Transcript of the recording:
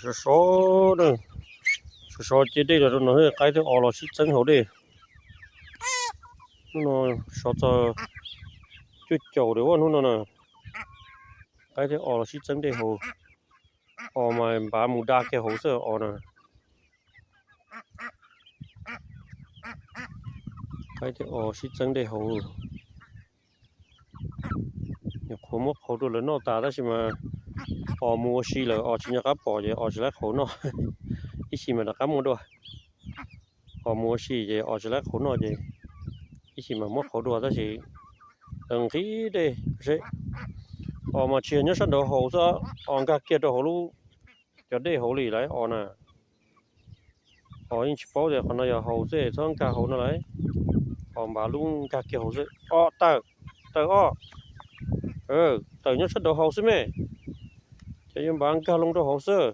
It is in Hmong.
Sov sov na, sov sov cia dej los rau no, qaib thiab os los sib txeeb haus dej. Hnub no sov txog cuaj caum lawm hnub no na. Qaib thiab os los sib txeeb dej haus, os mas npav mus da kiag hauv xwb os na. Qaib thiab os sib txeeb dej haus. Nyuam qhuav muab qhauv dua lawv noj tas tab sis mas os mus ua si lawm, os tsis nco qab pom ces os tsis laib qhauv noj. Ib chim mas rov qab muab dua. Os mus ua si ces os tsis laib qhauv noj ces ib chim mas muab qhauv dua tab sis lawv nqhis dej seb. Os mas tsis yog nyob sab nraud haus xwb, os nkag kiag rau hauv lub cov dej hauv li lawm os na. Os yeej tsis paub tias qhov no yog haus xwb, txhob nkag hauv no lawm. Os npav lub nkag kiag hauv xwb. Os tawm, tawm os. Tawm nyob sab nraud haus xwb me. Ces yuav npav nkag loo rau hauv xwb.